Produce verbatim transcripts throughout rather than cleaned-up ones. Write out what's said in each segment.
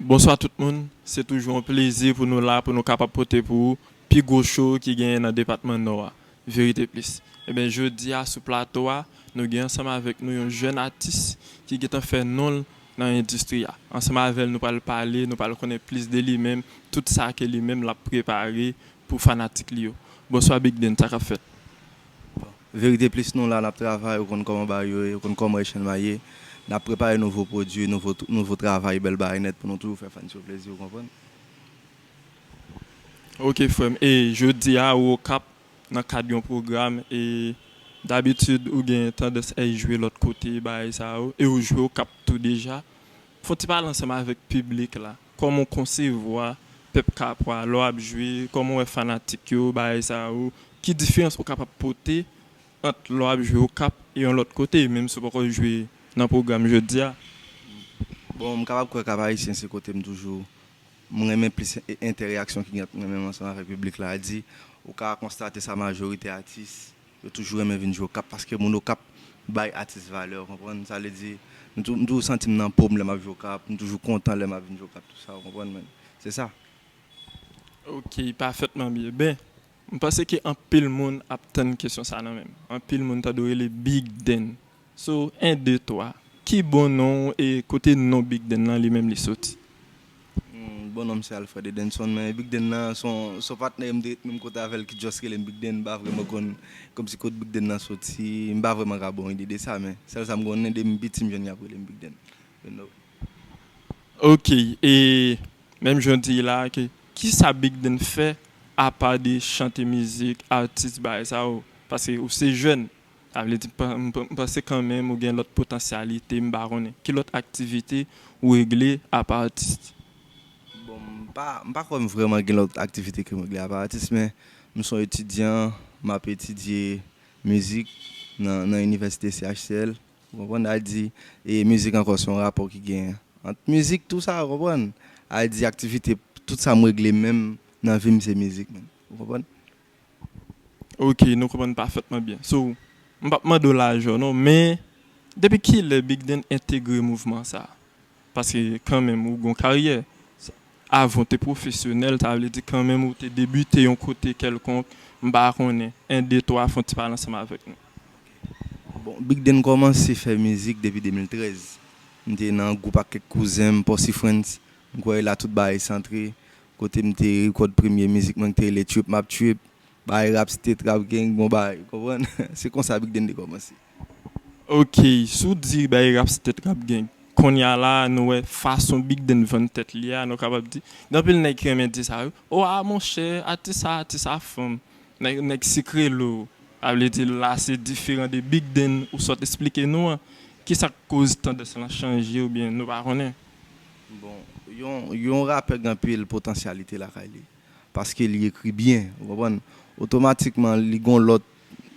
Bonswa tout moun, se toujou yon plezi pou nou la, pou nou kapab pote pou ou pi gwo show ki genyen nan depatman Nò a, Verite Plis. Ebyen, jodi a sou plato a, nou gen ansanm avèk nou yon jèn atis ki gentan fè non l nan endistri a. Ansanm avè l, nou pral pale, nou pral konnen plis de li menm, tout sa ke li menm l ap prepare pou fanatik li yo. Bonswa Big Dan, sa k ap fèt? Verite Plis nou la, n ap travay, ou konn kòman bagay yo ye, ou konn kòman Echann May ye. N ap prepare nouvo pwodui, nouvo, nouvo travay, bèl bagay nèt pou nou toujou fè fans yo plezi, ou konprann? Ok frè m, e jodi a ou Okap nan kad yon pwogram, e dabitid ou gen tandans ay jwe lòt kote, bagay sa yo, e ou jwe Okap tou deja. Fè yon ti pale ansanm avèk piblik la, kòman w konsevwa pèp Kapwa lè w ap jwe, kòman w wè fanatik yo, bagay sa yo, ki diferans ou kapab pote ant lè w ap jwe Okap e yon lòt kote, menm si w poko jwe nan pwogram jodi a? Bon, m kapab kwè Kap Ayisyen se kote m toujou, m renmen plis entèreyaksyon ki gen ant mwen menm ansanm avèk piblik la. Di, ou ka konstate sa, majorite atis yo toujou renmen vin jwe Okap paske moun Okap bay atis valè, ou konprann? Sa vle di, m tou- m toujou santi m nan po m lè m ap jwe Okap, m toujou kontan lè m ap vin jwe Okap, tou sa, ou konprann, men se sa. Ok, pafètman byen. Ben, m panse ke anpil moun ap tann kesyon sa nan men m. Anpil moun tande w rele Big Dan. So, en, de, twa. Ki bon non w e kote non Big Dan nan li menm li soti? Hmm, bon non m se Alfred Edenson, men Big Dan nan se yon se yon patnè m te ret menm kote avè l ki just rele m Big Dan, m pa vrèman konn kòmsi kot Big Dan nan soti, m pa vrèman ka ba w ide de sa, men sèl sa m konnen depi m piti m jwenn y ap rele m Big Dan. You know. Ok, e menm jan w di la, ke, kisa Big Dan fè apa de chante mizik, atis, bagay sa yo? Paske ou se jèn, sa vle di, m pa- m pa- m panse kanmenm ou gen lòt potansyalite, m pa konnen. Ki lòt aktivite ou regle apa atis? Bon, m pa m pa kwè m vrèman gen lòt aktivite ke m regle apa atis, men m se yon etidyan, m ap etidye mizik nan nan inivèsite C H C L. Ou konprann? A di, e mizik ankò se yon rapò ki genyen ant mizik, tou sa, ou konprann? A di, aktivite, tout sa m regle menm nan vi m se mizik menm. Ou konprann? Ok, nou konprann pafètman byen. So, m p ap mande w laj ou non, men depi kilè Big Dan entegre mouvman sa? Paske kanmenm ou gon karyè. Avan w te pwofesyonèl, sa vle di kanmenm ou te debite yon kote kèlkonk, m pa konnen. En, de, twa, fè yon ti pale ansanm avèk nou. Bon, Big Dan kòmanse fè mizik depi de mil trèz. M te nan gwoup ak kèk kouzen m, Posse Friends. M kwè e la tout bagay santre. Kote m te rekòd premye mizik mwen ki te rele Trip M ap Trip. Bagay rap state, rap gang, bon bagay, ou konprann? Se konsa Big Dan te kòmanse. Ok, si w di bagay rap state, rap gang, kounye a la nou wè fason Big Dan vann tèt li a, nou kapab di. Gen anpil nèg ki renmen di sa wi. O a monchè, atis sa, atis a fanm. Nèg, nèg sikrelo. Sa vle di la se diferan de Big Dan ou sot esplike nou an. Kisa k koz tandans lan chanje oubyen nou pa konnen? Bon, yon, yon rapè gen anpil potansyalite lakay li. Paske li ekri byen, ou konprann? Otomatikman, li gon lòt,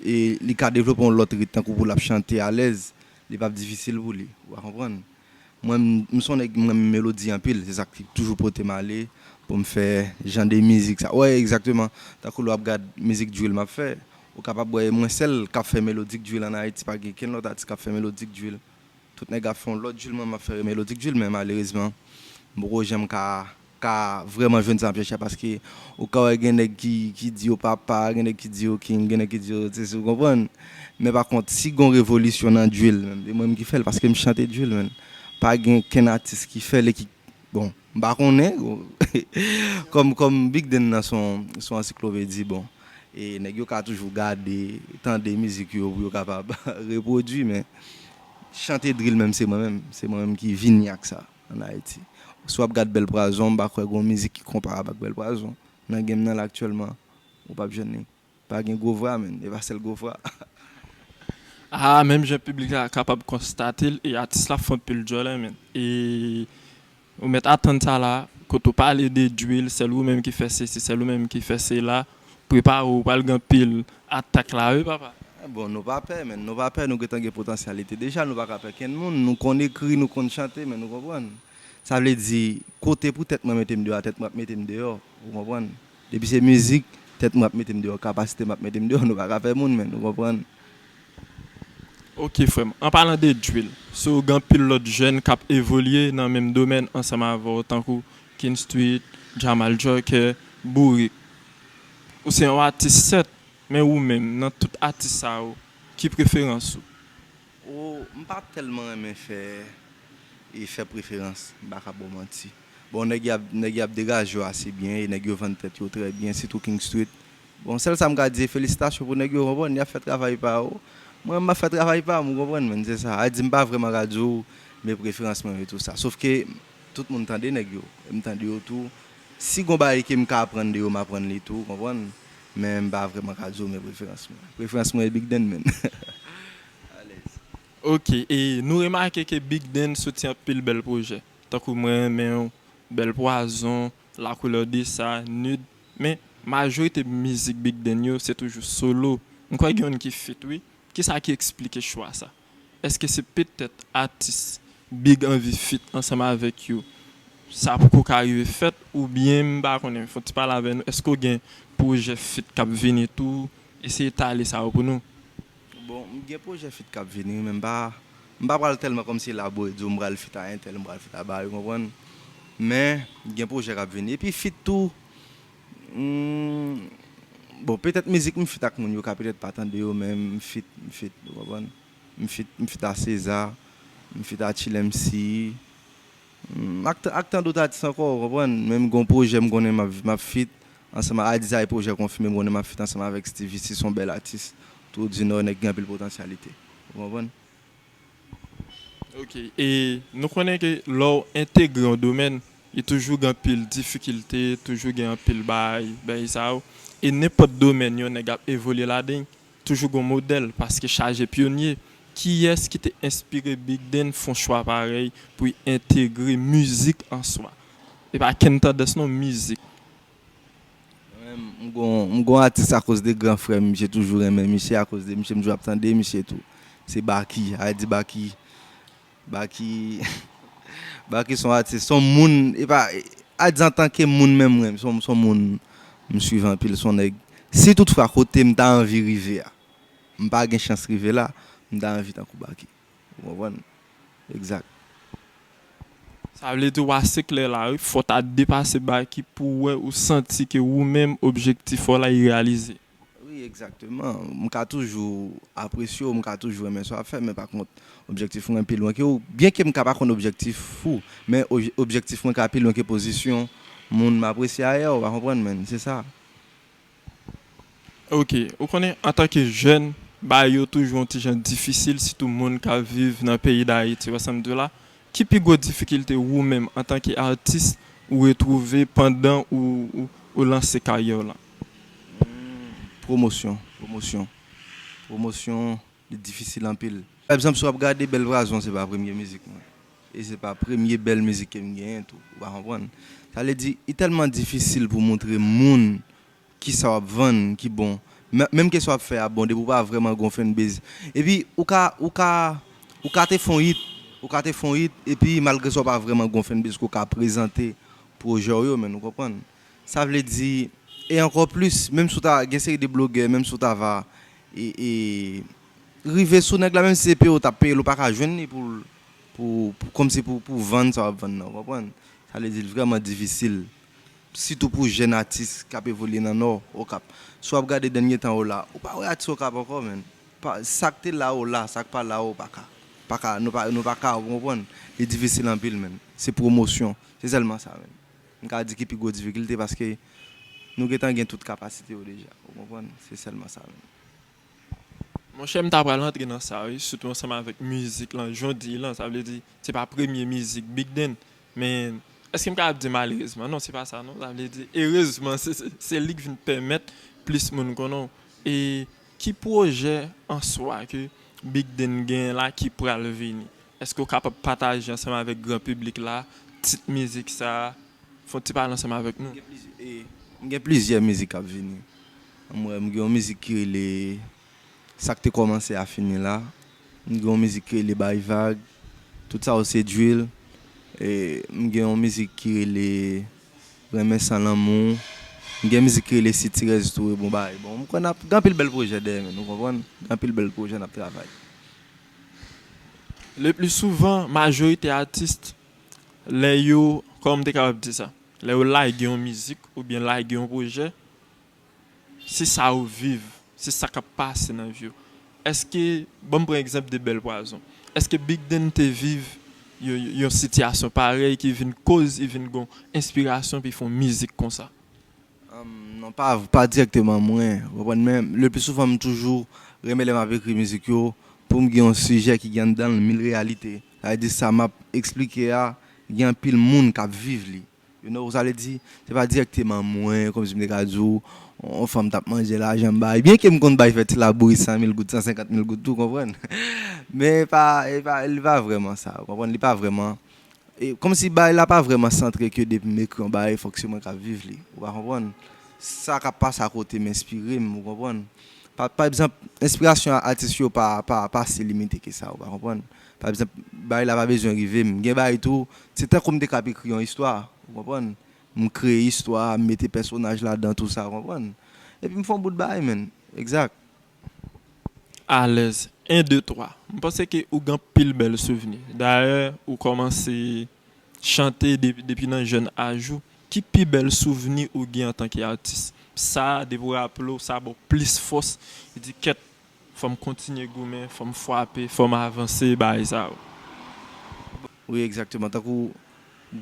e li ka devlope yon lòt rit tankou pou l ap chante alèz, li p ap difisil pou li, ou pa konprann? Mwen, m, m se yon nèg, m renmen melodi anpil, se sa ki toujou pote m ale pou m fè jan de mizik sa. Wè, egzakteman, tankou lè w ap gad mizik drill m ap fè, ou kapab wè mwen sèl k ap fè melodic drill ann Ayiti, pa gen kenn lòt atis k ap fè melodic drill. Tout nèg ap fè yon lòt drill, mwen m ap fè melodic drill, men malerezman, m poko janm ka, ka vrèman jwenn sa m ap chèche a, paske ou ka wè gen nèg ki, ki di yo papa, gen nèg ki di yo king, gen nèg ki di yo sesi, ou konprann? Men pa kont, si gon revolisyon nan drill, menm, e mwen menm ki fè l, paske m chante drill, menm. Pa gen kenn atis ki fè l e ki, bon, m pa konnen, kòm, kòm Big Dan nan se yon, se yon ansiklopedi, bon, e nèg yo ka toujou gade, tande mizik yo pou yo kapab repwodui, men chante drill menm se mwen menm, se mwen menm ki vini ak sa ann Ayiti. Si w ap gad Bèl Pwazon, m pa kwè gon mizik ki konparab ak Bèl Pwazon. Nan game nan la aktyèlman, ou p ap jwenn li. Pa gen gwo vwa, menn. E pa sèl gwo vwa. Ah, menm jan piblik la kapab konstate l, e atis la fè anpil djòlè, menn. E ou mèt atann sa la, kote ou pale de drill, sèl ou menm ki fè sesi, sèl ou menm ki fè sela, prepare w, ou pral gen anpil atak la, wi, papa. Bon, nou pa pè, menn. Nou pa pè, nou gentan gen potansyalite. Deja, nou pa ka pè kenn moun. Nou konn ekri, nou konn chante, menn, ou konprann? Sa vle di, kote pou tèt mwen mete m deyò a, tèt mwen ap mete m deyò. Ou konprann? Depi se mizik, tèt mwen ap mete m deyò. Kapasite m ap mete m deyò, nou pa ka pè moun, menn, ou konprann? Ok, frè m. An palan de drill, so gen anpil lòt jèn k ap evolye nan menm domèn ansanm avè w, tankou King Street, Jamal Joker, Bourik. Ou se yon atis sèt, men ou menm, nan tout atis sa yo, ki preferans ou? O, m pa tèlman renmen fè e fè preferans, m pa ka ba w manti. Bon, nèg y ap, nèg y ap degaje yo ase byen, e nèg yo vann tèt yo trè byen, sitou King Street. Bon, sèl sa m ka di, felisitasyon pou nèg yo, konprann, y ap fè travay pa yo. Mwen, m ap fè travay pa m, ou konprann, men se sa. A di, m pa vrèman ka di w, men preferans mwen e tou sa. Sof ke tout moun tande nèg yo, e m tande yo tou. Si gon bagay ke m ka aprann de yo, m aprann li tou, konprann. Men m pa vrèman ka di w, men preferans mwen. Preferans mwen e Big Dan, men. Alèz. Ok, e nou remake ke Big Dan soti anpil bèl pwojè. Tankou mwen renmen w, Bèl Pwazon, La Couleur de Ça, Nude. Men, majorite mizik Big Dan yo, se toujou solo. M kwè gen youn ki feat, wi. Kisa ki eksplike chwa sa? Èske se petèt atis Big anvi feat ansanm avèk yo, sa poko ka rive fèt, oubyen m pa konnen, fò w ti pale avè nou, èske w gen pwojè feat k ap vini tou? Eseye etale sa yo pou nou. Bon, m gen pwojè feat k ap vini, men m pa, m pa pral tèlman kòmsi elabore, di w m pral feat a entèl, m pral feat a bagay, ou konprann? Men, gen pwojè k ap vini. Epi feat tou, hmm, bon, petèt mizik m feat ak moun yo ka petèt pa tande yo, men m feat, m feat, ou konprann? M feat, m feat a César, m feat a Chill M C, hmm, ak, ak tan dòt atis ankò, ou konprann? Menm gon pwojè m konnen m ap, m ap feat ansanm a Desire, pwojè konfime m konnen m ap feat ansanm avèk Stevie, si se yon bèl atis tou di Nò, nèg gen anpil potansyalite. Ou konprann? Ok, e nou konnen ke lè w entegre yon domèn, li toujou gen anpil difikilte, toujou gen anpil bagay, bagay sa yo. E nenpòt domèn yon nèg ap evolye ladan, toujou gen yon modèl, paske chaje pyonye. Kiyès ki te enspire Big Dan fè yon chwa parèy pou l entegre mizik an swa? E pa kenn tandans non, mizik. Mwen menm, m gon, m gon atis akoz de gran frè m, misye toujou renmen misye, akoz de misye m toujou ap tande misye tou. Se Baky, a di Baky, Baky, Baky se yon atis, se yon moun, e pa, a di antanke moun menm mwen, se yon, se yon moun m swiv anpil, se yon nèg, si toutfwa kote m ta anvi rive a, m pa gen chans rive la, m ta anvi tankou Baky. Ou konprann? Egzak. Sa vle di w ase klè la, wi. Fò w ta depase Baky pou w wè, ou santi ke ou menm, objektif ou la, li reyalize. Wi, egzakteman. M ka toujou apresye w, m ka toujou renmen sa w ap fè, men pa kont, objektif mwen pi lwen ke ou. Byenke m ka pa konn objektif ou, men obje-, objektif mwen ka pi lwen ke pozisyon moun m apresye ayè, ou pa konprann, men se sa. Ok, ou konnen, antanke jèn, bagay yo toujou yon ti jan difisil, sitou moun k ap viv nan peyi Dayiti, w wè sa m di w la. Ki pi gwo difikilte ou menm, antanke atis, ou retwouve pandan ou, ou, ou lanse karyè w lan? Pwomosyon, pwomosyon. Pwomosyon, li difisil anpil. Pa egzanp, si w ap gade Bèl Pwazon, se pa premye mizik mwen. E se pa premye bèl mizik ke m genyen tou. Ou pa konprann? Sa vle di, li tèlman difisil pou montre moun kisa w ap vann ki bon. Men, menm ke sa w ap fè a bon, depi w pa vrèman gon fanbase. Epi, ou ka, ou ka, ou ka te fè yon hit, ou ka te fè yon hit, epi malgre sa w pa vrèman gon fanbase ke w ka prezante pwojè w yo, men ou konprann. Sa vle di, e ankò plis, menm si w ta gen seri de blogè, menm si w ta va, e, e, rive sou nèg la, menm si se peye w t ap peye l, ou pa ka jwenn li pou, pou, pou, kòmsi pou, pou vann sa w ap vann nan, ou konprann? Sa vle di l vrèman difisil. Sitou pou jèn atis k ap evolye nan Nò, Okap. Si w ap gade dènye tan yo la, ou pa wè atis Okap ankò, menn. Pa, sa k te la yo la, sa k pa la yo pa ka. Pa ka, nou pa, nou pa ka, ou konprann? Li difisil anpil, menn. Se pwomosyon. Se sèlman sa, menn. M ka di ki pi gwo difikilte, paske nou gentan gen tout kapasite yo deja. Ou konprann? Se sèlman sa, menn. Monchè, m ta pral antre nan sa, wi, sitou ansanm avèk mizik lan, jan w di lan, sa vle di, se pa premye mizik Big Dan, men èske m kapab di malerezman? Non, se pa sa, non, sa vle di, erezman, se, se, se li k vin pèmèt plis moun konnen w. E ki pwojè an swa ke Big Dan genyen la ki pral vini? Èske w kapab pataje ansanm avèk gran piblik la tit mizik sa a? Fè yon ti pale ansanm avèk nou. M gen plizyè, e, m gen plizyè mizik k ap vini. M wè, m gen yon mizik ki rele Sa k te kòmanse a fini la. M gen yon mizik ki rele Bay Vag. Tout sa yo se drill. E, m gen yon mizik ki rele Renmen San Lanmou. M gen mizik ki rele Si Tirèz Tou e Bon Bagay. Bon, m kwè n ap gen anpil bèl pwojè dèyè men, ou konprann? Gen anpil bèl pwojè n ap travay. Le pli souvan, majorite atis, lè yo, kòman m te kapab di sa? Lè yo lage yon mizik oubyen lage yon pwojè, se sa yo viv, se sa k ap pase nan vi yo. Èske, ban m pran egzanp de Bèl Pwazon. Èske Big Dan te viv yon, yon sitiyasyon parèy ki vin koz, li vin gon enspirasyon pou l fè yon mizik konsa? Ahn, non, pa, pa dirèkteman mwen, ou konprann, men le pli souvan m toujou renmen lè m ap ekri mizik yo, pou m gen yon sijè ki gen anndan l mil reyalite. Sa vle di sa m ap eksplike a, gen anpil moun k ap viv li. You know, sa vle di, se pa dirèkteman mwen, kòmsi m te ka di w, yon fanm t ap manje lajan m bay. Byenke m konn bay fè ti labouyi san mil goud, san senkant mil goud tou, konprann. Men e pa, e pa, li pa vrèman sa, ou konprann, li pa vrèman. E, kòmsi bagay la pa vrèman santre ke depi m ekri yon bagay, fòk se mwen k ap viv li. Ou pa konprann? Sa k ap pase akote m enspire m, ou konprann? Pa, pa egzanp, enspirasyon a atis yo pa, pa, pa si limite ke sa, ou pa konprann? Pa egzanp, bagay la pa bezwen rive m. Gen bagay tou, se tankou m te k ap ekri yon istwa, ou konprann? M kreye istwa, m mete pèsonaj ladan, tou sa, ou konprann? Epi m fè yon bout bagay, menn. Egzak. Alèz. En, de, twa. M panse ke ou gen anpil bèl souvni. Dayè, ou kòmanse chante depi, depi nan jèn aj ou. Ki pi bèl souvni ou gen antanke atis? Sa, depi w raple w, sa ba w plis fòs. Li di, kèt, fò m kontinye goumen, fò m frape, fò m avanse, bagay sa yo. Wi, egzakteman. Tankou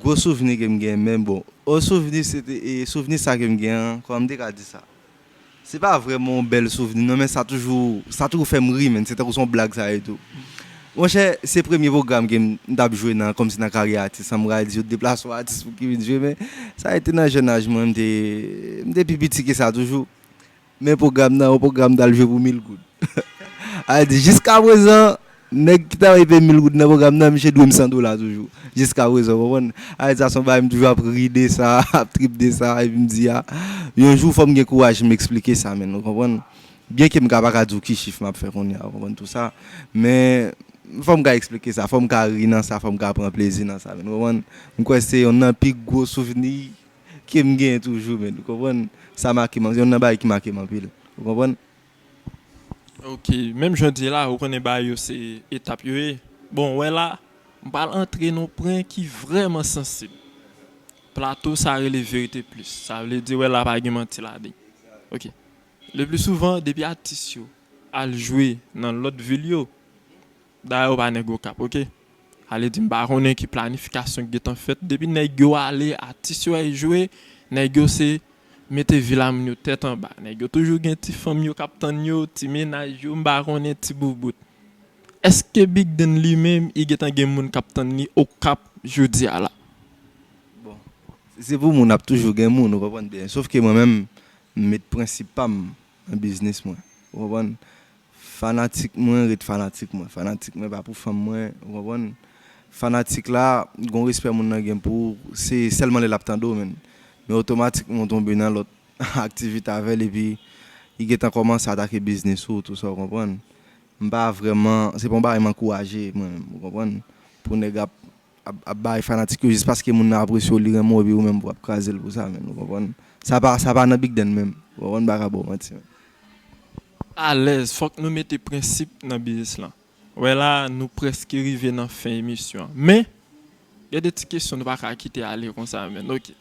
gwo souvni ke m gen, men bon, o souvni, se te, e souvni sa ke m gen an, kòman m te ka di sa? Se pa vrèman yon bèl souvni, non, men sa toujou, sa toujou fè m ri, menn. Se tankou se yon blag sa ye tou. Monchè, se premye pwogram ke m, m t ap jwe nan, kòmsi nan karyè atis, an m pral di yo deplase yon atis pou ki vin jwe, men sa rete nan jèn aj mwen, m te, m te pi piti ke sa toujou. Men pwogram nan, yon pwogram m t al jwe pou mil goud. A di, jiska prezan, nèg ki ta peye mil goud nan pwogram nan, misye dwe m san dola toujou. Jiska prezan, ou konprann? A di sa, se yon bagay m toujou ap ri de sa, ap trip de sa, epi m di, a, yon jou, fò m gen kouraj m eksplike sa, menn, ou konprann? Byenke m ka pa ka di w ki chif m ap fè kounye a, ou konprann, tou sa, men fò m ka eksplike sa, fò m ka ri nan sa, fò m ka pran plezi nan sa, menn, ou konprann? M kwè se yonn nan pi gwo souvni ke m genyen toujou, menn, ou konprann? Sa make m, se yonn nan bagay ki make m anpil, ou konprann? Ok, menm jan w di la, ou konnen bagay yo se etap yo ye. Bon, wè la, m pral antre nan yon pwen ki vrèman sansib. Plato sa rele Verite Plis. Sa vle di, wè la, pa gen manti ladan. Ok. Le pli souvan, depi atis yo al jwe nan lòt vil yo, dayè yo pa nèg Okap, ok? Ale di m pa konnen ki planifikasyon ki gentan fèt. Depi nèg yo ale, atis yo al jwe, nèg yo se mete vil a moun yo tèt anba. Nèg yo toujou gen ti fanm yo k ap tann yo, ti mennaj yo, m pa konnen, ti boubout. Èske Big Dan li menm, li gentan gen moun k ap tann li Okap jodi a la? Bon, se pou moun ap toujou gen moun, ou konprann byen. Sof ke mwen menm, m met prensip pa m nan biznis mwen. Ou konprann? Fanatik mwen ret fanatik mwen. Fanatik mwen pa pou fanm mwen, ou konprann? Fanatik la, gon respè moun nan gen pou ou, se sèlman lè l ap tande w, menn. Men otomatikman w tonbe nan lòt aktivite avè l, epi li gentan kòmanse atake biznis ou, tou sa, ou konprann? M pa vrèman, se pa yon bagay m ankouraje mwen menm, ou konprann? Pou nèg ap, ap, ap bay fanatik yo jis paske moun nan apresye w, li renmen w, epi ou menm pou w ap kraze l pou sa, menn, ou konprann? Sa pa, sa pa nan Big Dan menm, ou konprann? M pa ka ba w manti, menn. Alèz, fòk nou mete prensip nan biznis lan. Wè la, nou prèske rive nan fen emisyon an. Men, gen de ti kesyon nou pa ka kite ale konsa, menn. Ok.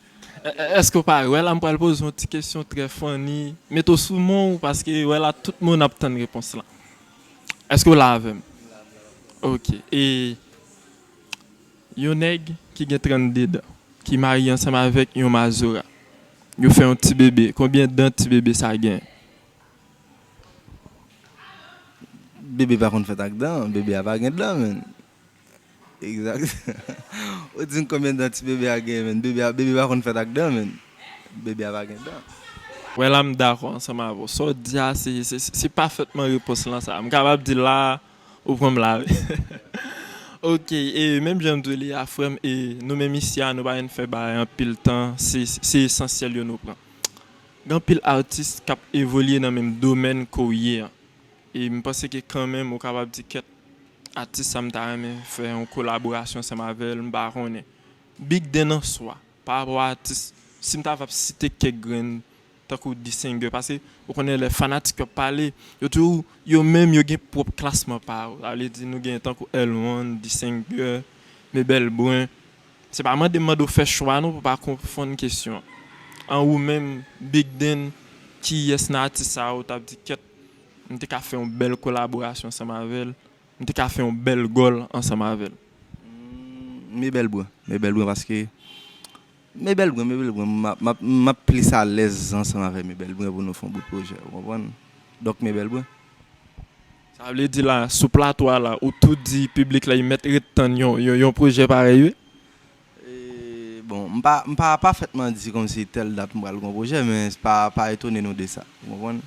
È-, è-, èske w pare? Wè la, m pral poze w yon ti kesyon trè funny. Mete w sou men w, paske wè la, tout moun ap tann repons lan. Èske w la avè m? Ok. E yon nèg ki gen trannde dan, ki marye ansanm avèk yon mazora. Yo fè yon ti bebe. Konbyen dan ti bebe sa gen? Bebe pa konn fèt ak dan, bebe a pa gen dan, menn. Egzak. Ou di m konbyen dan ti bebe a gen, menn? Bebe a, bebe pa konn fèt ak dan, menn. Bebe a pa gen dan. Wè la, m dakò ansanm avè w. Sa w di a, se, se, se pafètman repons lan sa. M kapab di la, ou pran m lari. Ok, e menm jan m di w li a, frè m, e nou menm isi a, nou pa vin fè bagay anpil tan, se, se esansyèl yo nou pran. Gen anpil atis k ap evolye nan menm domèn ke w ye an. E m panse ke kanmenm ou kapab di, kèt, atis sa m ta renmen fè yon kolaborasyon ansanm avè l, m pa konnen. Big Dan an swa, pa rapò a atis, si m ta va site kèk grenn tankou Disenger, paske ou konnen lè fanatik yo ap pale, yo toujou, yo menm yo gen pwòp klasman pa yo. Sa vle di nou gen tankou L one, Disenger, Mebel Brun. Se pa mande m mande w fè chwa non pou pa konfonn kesyon an. An ou menm, Big Dan, kiyès nan atis sa yo w t ap di kèt, m te ka fè yon bèl kolaborasyon ansanm avè l, m te ka fè yon bèl gòl ansanm avè l? Mebel Brun, Mebel Brun paske Mebel Brun, Mebel Brun, m ap- m ap- m ap plis alèz ansanm avè Mebel Brun pou nou fè yon bout pwojè, ou konprann? Donk Mebel Brun. Sa vle di la, sou plato a la, ou tou di piblik la, li mèt ret tann yon, yon, yon pwojè parèy, wi. E, bon, m pa, m pa pafètman di kòmsi tèl dat m pral gon pwojè, men pa, pa etone nou de sa, ou konprann?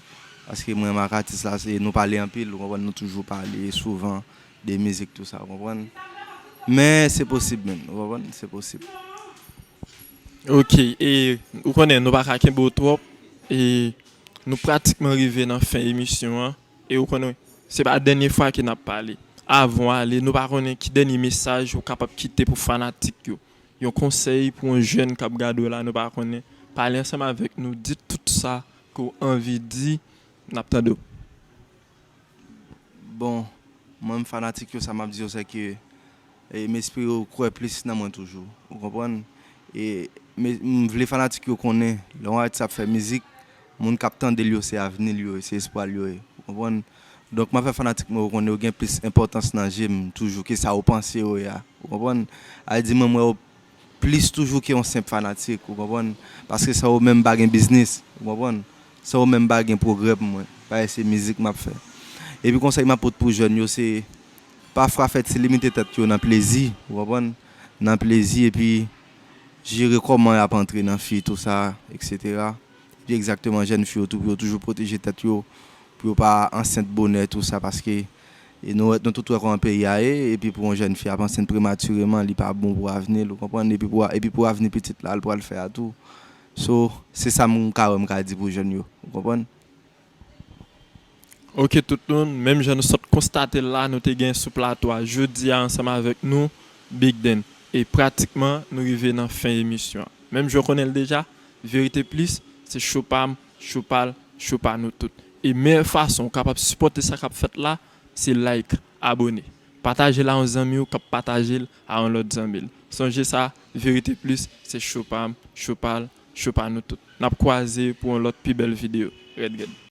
Paske mwen menm ak atis la, se, nou pale anpil, ou konprann, nou toujou pale souvan de mizik, tou sa, ou konprann? Men se posib, menn, ou konprann? Se posib. Ok, e ou konnen, nou pa ka kenbe w twòp, e nou pratikman rive nan fen emisyon an, e ou konnen, se pa dènye fwa ke n ap pale. Avan w ale, nou pa konnen ki dènye mesaj ou kapab kite pou fanatik yo. Yon konsèy pou yon jèn k ap gade w la, nou pa konnen. Pale ansanm avèk nou, di tout sa ke w anvi di, n ap tande w. Bon, mwen menm fanatik yo, sa m ap di yo, se ke e, m espere yo kwè plis nan mwen toujou, ou konprann? E m vle fanatik yo konnen, lè yon atis ap fè mizik, moun k ap tande l yo, se avni l yo ye, se espwa l yo ye, ou konprann? Donk m ap fè fanatik mwen yo konnen yo gen plis enpòtans nan je m toujou ke sa yo panse yo ye a, ou konprann? Sa vle di mwen m wè yo plis toujou ke yon senp fanatik, ou konprann? Paske san yo menm m pa gen biznis, ou konprann? San yo menm m pa gen pwogrè pou mwen, paske se mizik m ap fè. Epi konsèy m ap pot pou jèn yo se pafwa fè ti limite tèt yo nan plezi, ou konprann? Nan plezi epi jere kòman y ap antre nan fi, tou sa, eksetera. Epi egzakteman jèn fi yo tou, pou yo toujou pwoteje tèt yo, pou yo pa ansent bonè, tou sa, paske e nou, nou tout wè kòman peyi a ye, epi pou yon jèn fi ap ansent prematireman, li pa bon pou avni l, ou konprann? Epi pou, epi pou avni pitit la, l pral fè a tou. So, se sa m ka wè m ka di pou jèn yo, ou konprann? Ok, tout moun, menm jan nou sot konstate l la, nou te gen sou plato a jodi a ansanm avèk nou, Big Dan. E pratikman, nou rive nan fen emisyon an. Menm jan w konnen l deja, Verite Plis, se cho pa m, cho pa l, cho pa nou tout. E meyè fason w kapab sipòte sa k ap fèt la, se like, abone. Pataje l a yon zanmi w k ap pataje l a yon lòt zanmi l. Sonje sa, Verite Plis, se cho pa m, cho pa l, cho pa nou tout. N ap kwaze pou yon lòt pi bèl videyo. Rèd, rèd.